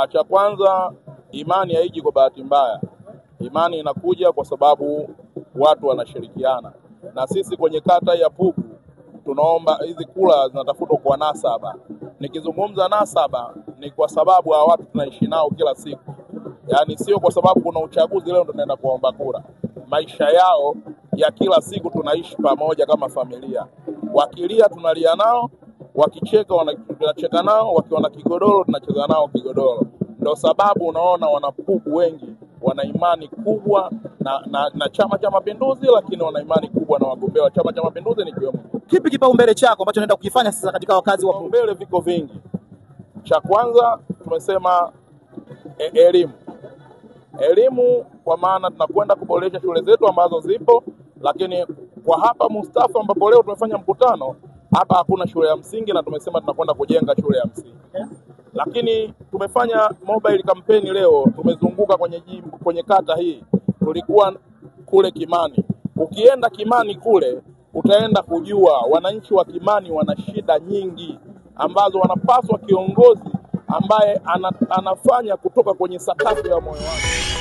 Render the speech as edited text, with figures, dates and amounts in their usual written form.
Cha kwanza, imani haiji kwa bahati mbaya. Imani inakuja kwa sababu watu wanashirikiana. Na sisi kwenye kata ya Pugu tunaomba hizi kura zinatafutwa kwa nasaba. Nikizungumza nasaba ni kwa sababu hawa watu tunaishi nao kila siku. Yaani sio kwa sababu kuna uchaguzi leo ndo tunaenda kuomba kura. Maisha yao ya kila siku tunaishi pamoja kama familia. Wakilia tunalia nao, wakicheka tunacheka nao, wakiona kigodoro tunacheza nao kigodoro. Ndio sababu unaona wanapugu wengi wana imani kubwa na Chama cha Mapinduzi, lakini wana imani kubwa na wagombea wa Chama cha Mapinduzi nikiwemo. Kipi kipaumbele chako ambacho unaenda kukifanya sasa katika wakazi wa Pugu? Vipaumbele viko vingi. Cha kwanza tumesema elimu. Elimu kwa maana tunakwenda kuboresha shule zetu ambazo zipo, lakini kwa hapa Mustafa ambapo leo tumefanya mkutano, hapa hakuna shule ya msingi na tumesema tunakwenda kujenga shule ya msingi. Lakini tumefanya mobile campaign leo, tumezunguka kwenye jimbo, kwenye kata hii. Tulikuwa kule Kimani. Ukienda Kimani kule utaenda kujua wananchi wa Kimani wana shida nyingi ambazo wanapaswa kiongozi ambaye anafanya kutoka kwenye sakafu ya moyo wake.